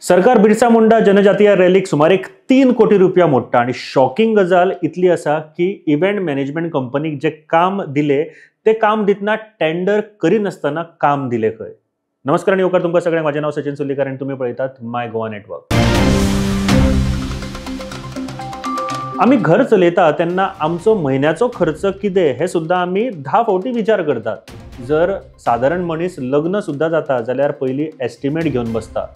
सरकार बिरसा मुंडा जनजातीय रॅलीक सुमार 3 कोटी रुपया मोडटा आनी शॉकिंग गजाल इतली आसा की इव्हेंट मॅनेजमेंट कंपनीक जे काम दिले ते काम दितना टेंडर करिनासतना काम दिले खंय. नमस्कार आनी येवकार तुमकां सगळ्यांक. म्हाजें नांव सचिन सुर्लीकर आनी तुमी पळयतात माय गोवा नेटवर्क. आमी घर चलयता तेन्ना आमचो म्हयन्याचो खर्च कितें हें सुद्दां आमी 10 फावटी विचार करतात. जर सादारण मनीस लग्न सुद्दां जाता जाल्यार पयलीं एस्टिमेट घेवन बसता.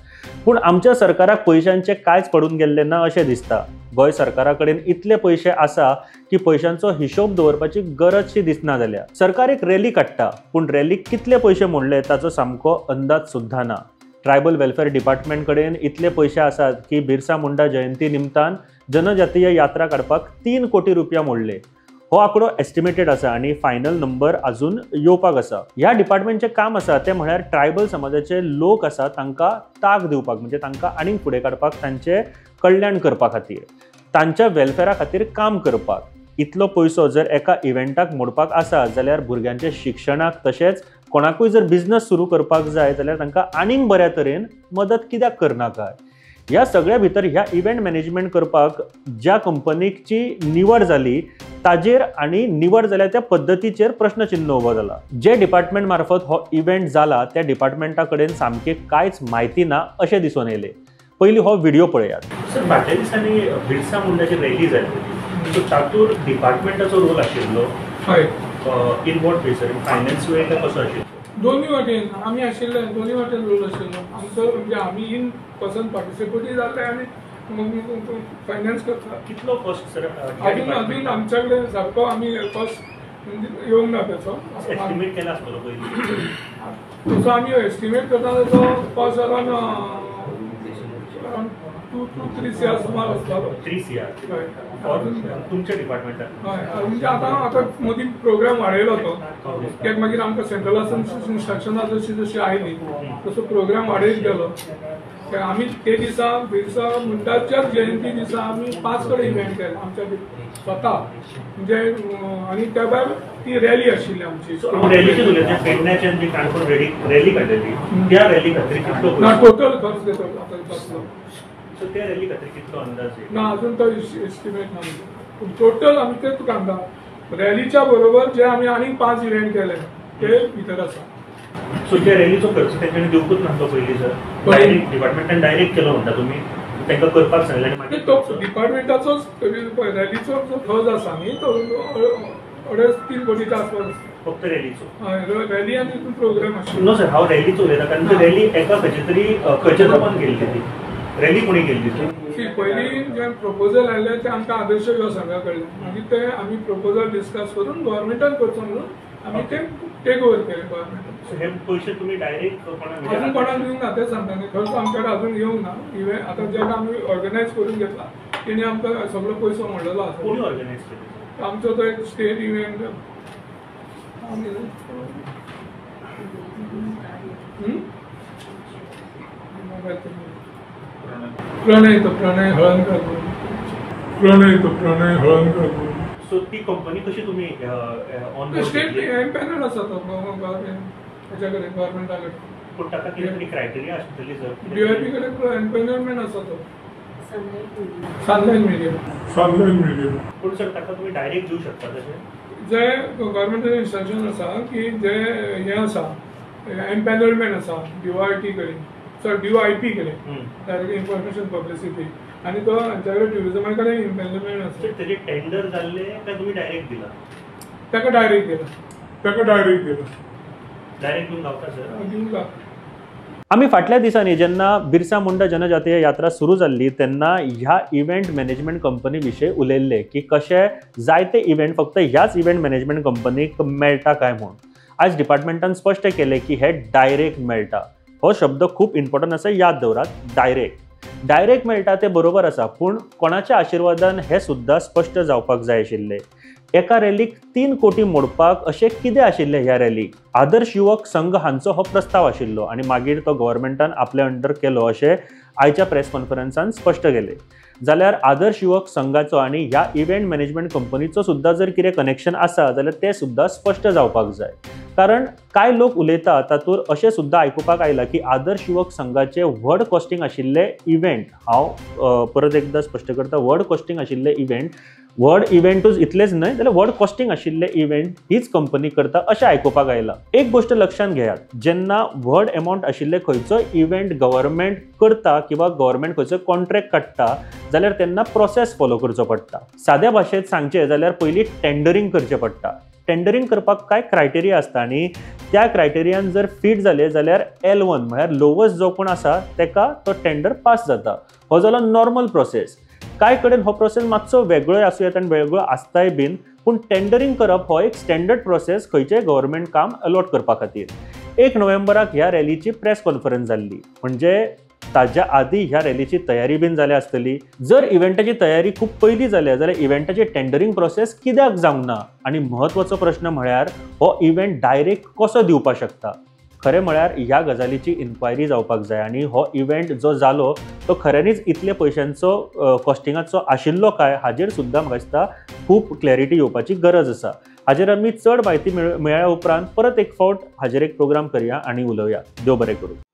पूण आमच्या सरकाराक पयशांचें कांयच पडून गेल्लें ना अशें दिसता. गोंय सरकारा कडेन इतले पयशे आसा की पयशांचो हिशोब दवरपाची गरजशी दिसना जाल्या. सरकार एक रॅली काडटा पूण रॅलीक कितले पयशे मोडले ताचो सामको अंदाज सुद्दां ना. ट्रायबल वेलफेअर डिपार्टमेंट कडेन इतले पयशे आसात की बिरसा मुंडा जयंती निमतान जनजातीय यात्रा काडपाक 3 कोटी रुपया मोडले. हो आंकडो एस्टिमेटेड आसा आनी फायनल नंबर अजून येवपाक आसा. ह्या डिपार्टमेंटचें काम आसा तें म्हळ्यार ट्रायबल समाजाचे लोक आसा तांकां ताक दिवपाक, म्हणजे तांकां आनीक फुडें काडपाक, तांचें कल्याण करपा खातीर, तांच्या वेलफेरा खातीर काम करपाक. इतलो पयसो जर एका इव्हेंटाक मोडपाक आसा जाल्यार भुरग्यांच्या शिक्षणाक तशेंच कोणाकूय जर बिजनस सुरू करपाक जाय जाल्यार तांकां आनीक बऱ्या तरेन मदत कित्याक करनाका. ह्या सगळ्या भितर ह्या इव्हेंट मॅनेजमेंट करपाक ज्या कंपनीची निवड जाली ताजेर आनी निवड जाल्या त्या पद्दतीचेर प्रश्नचिन्ह उबो जाला. जे डिपार्टमेंट मार्फत हो इव्हेंट जाला त्या डिपार्टमेंटा कडेन सामकी कांयच म्हायती ना अशें दिसून येयलें. पयलीं हो व्हिडियो पळयात. सर, फाटल्या दिसांनी बिरसा मुंडाची रॅली जाली सो तातूंत डिपार्टमेंटाचो रोल आशिल्लो हय in what way sir? Finance way काय कसो आशिल्लो? दोन्ही वाटेन आमी आशिल्ले, दोन्ही वाटेन रोल आशिल्लो आमचो. म्हणजे आमी इन पर्सन पार्टिसिपेटूय जाले आनी फायनान्स करता. कितलो कॉस्ट सर? अजून अजून आमच्या कडेन सारको आमी कॉस्ट येवंक ना तेचो एस्टिमेट केला आसतलो पयलीं. तसो आमी एस्टिमेट करता तेचो cost around 2 to 3 CR सुमार आसतालो. 3 CR तुमच्या डिपार्टमेंटान? हय, म्हणजे आतां आतां मदीं प्रोग्राम वाडयलो तो कित्याक मागीर आमकां सेंट्रलासून इन्स्ट्रक्शनां जशी जशी आयली तसो प्रोग्राम वाडयत गेलो. आमी ते दिसा बिरसा मुंडाच्याच जयंती दिसा आमी 5 कडेन इव्हेंट केले आमच्या स्वता, म्हणजे आनी त्या भायर ती रॅली आशिल्ली आमची. रॅलीची काणकोण रॅली काडलेली त्या रॅली खातीर कितलो ना टोटल खर्च घेतलो आतां? सो त्या रॅली खातीर कितलो अंदाज? ना अजून तो एस्टिमेट ना. पूण टोटल आमी ते तुका सांगता रॅलीच्या बरोबर जे आमी आनीक 5 इव्हेंट केले ते भितर आसा. सो त्या रॅलीचो खर्च तेंच्यांनी दिवकूच नासलो पयलीं सर? डायरेक्ट डिपार्टमेंटान डायरेक्ट केलो म्हणटा तुमी, तांकां करपाक सांगलें? तो डिपार्टमेंटाचोच रॅलीचो जो खर्च आसा न्ही तो 2.5-3 कोटीच्या आसपास आसा फक्त रॅलीचो. हय, रॅली आनी प्रोग्राम आशिल्लो. नो सर, हांव रॅलीचो उलयता कारण ती रॅली एका खंयच्या तरी खंयच्या लोकान केल्ली. ती रॅली कोणी केल्ली? ती पयलीं जें प्रपोजल आयलें तें आमकां आदर्श युवा संघा कडल्यान, मागीर ते आमी प्रपोजल डिस्कस करून गव्हर्मेंटान करचो म्हणून आमी ते टेक ओवर केलें गव्हर्मेंटान. हे पयशे तुमी डायरेक्ट कोणाक अजून कोणाक दिवंक ना तें सांगता न्ही, खर्च आमच्या कडेन अजून येवंक ना. इव्हेंट आतां जेका आमी ऑर्गनायज करून घेतला तेणी आमकां सगळो पयसो मोडलेलो आसा. कोणी ऑर्गनायज केलें? आमचो तो एक स्टेट इव्हेंट प्रणय, तो प्रणय हळणकर, प्रणय तो प्रणय हळणकर. सो ती कंपनी कशी तुमी ऑन स्टेट एम्पॅनल आसा तो हेच्या कडेन गव्हर्मेंटा कडेन. पूण ताका कितें तरी क्रायटेरिया आसतली सर? डीआयपी कडेन एम्पॅनलमेंट आसा तो सनलायन मिडिया. सनलायन मिडिया. पूण सर ताका तुमी डायरेक्ट दिवं शकता तशें? जे गव्हर्मेंटाचें इन्स्ट्रक्शन आसा की जे हें आसा एम्पॅनलमेंट आसा डीओआयटी कडेन, सॉरी डीओआयपी कडेन, डायरेक्ट इन्फॉर्मेशन पब्लिसिटी, आनी तो हांच्या कडेन ट्युरिजमा कडेन एम्पॅनलमेंट आसा. तेजे टेंडर जाल्ले काय तुमी डायरेक्ट दिला? ताका डायरेक्ट दिला. ताका डायरेक्ट दिला. डायरेक्ट दिवंक गावता सर? दिवंक गावता. आमी फाटल्या दिसांनी जेन्ना बिरसा मुंडा जनजातीय यात्रा सुरू जाल्ली तेन्ना ह्या इव्हेंट मॅनेजमेंट कंपनी विशीं उलयल्ले की कशे जायते इव्हेंट फक्त ह्याच इव्हेंट मॅनेजमेंट कंपनीक मेळटा काय म्हूण. आयज डिपार्टमेंटान स्पश्ट केलें की हे डायरेक्ट मेळटा. हो शब्द खूब इम्पॉर्टंट आसा, याद दवरात. डायरेक्ट डायरेक्ट मेळटा तें बरोबर आसा, पूण कोणाच्या आशिर्वादान हें सुद्दां स्पश्ट जावपाक जाय आशिल्लें. एका रॅलीक 3 कोटी मोडपाक अशें कितें आशिल्लें ह्या रॅलीक? आदर्श युवक संघ हांचो हो प्रस्ताव आशिल्लो आनी मागीर तो गव्हर्मेंटान आपले अंडर केलो अशें आयच्या प्रेस कॉन्फरन्सान स्पश्ट केलें. जाल्यार आदर्श युवक संघाचो आनी ह्या इव्हेंट मॅनेजमेंट कंपनीचो सुद्दां जर कितें कनेक्शन आसा जाल्यार तें सुद्दां स्पश्ट जावपाक जाय. कारण कांय लोक उलयता तातूंत अशें सुद्दां आयकुपाक आयलां की आदर्श युवक संघाचे व्हड कॉस्टिंग आशिल्ले इव्हेंट, हांव परत एकदां स्पश्ट करता, व्हड कॉस्टिंग आशिल्ले इव्हेंट, व्हड इव्हेंटूच इतलेच न्हय जाल्यार व्हड कॉस्टिंग आशिल्ले इव्हेंट हीच कंपनी करता अशें आयकुपाक आयलां. एक गोश्ट लक्षांत घेयात, जेन्ना व्हड एमावंट आशिल्ले खंयचोय इव्हेंट गव्हर्मेंट करता किंवा गव्हर्मेंट खंयचो कॉन्ट्रॅक्ट काडटा जाल्यार तेन्ना प्रोसेस फॉलो करचो पडटा. साद्या भाशेंत सांगचें जाल्यार पयलीं टेंडरींग करचें पडटा. टेंडरींग करपाक कांय क्रायटेरिया आसता आनी त्या क्रायटेरियान जर फीट जाले जाल्यार L1 म्हळ्यार लोवस्ट जो कोण आसा तेका तो टेंडर पास जाता. हो जालो नॉर्मल प्रोसेस. कांय कडेन हो प्रोसेस मातसो वेगळोय आसूं येता आनी वेगळो आसताय बीन, पूण टेंडरींग करप हो एक स्टँडर्ड प्रोसेस खंयचेय गव्हर्मेंट काम अलॉट करपा खातीर. 1 नोव्हेंबराक ह्या रॅलीची प्रेस कॉन्फरन्स जाल्ली, म्हणजे ताज्या आदी ह्या रॅलीची तयारी बीन जाल्या आसतली. जर इव्हेंटाची तयारी खूब पयलीं जाल्या जाल्यार इव्हेंटाची टेंडरींग प्रोसेस कित्याक जावंक ना? आनी म्हत्वाचो प्रश्न म्हळ्यार हो इव्हेंट डायरेक्ट कसो दिवपाक शकता? खरें म्हळ्यार ह्या गजालीची इन्क्वायरी जावपाक जाय आनी हो इव्हेंट जो जालो तो खऱ्यांनीच इतले पयशांचो कॉस्टिंगाचो आशिल्लो काय हाजेर सुद्दां म्हाका दिसता खूब क्लॅरिटी येवपाची गरज आसा. हाजेर आमी चड म्हायती मेळ्ळ्या उपरांत परत एक फावट हाजेर एक प्रोग्राम करया आनी उलोवया. देव बरें करूं.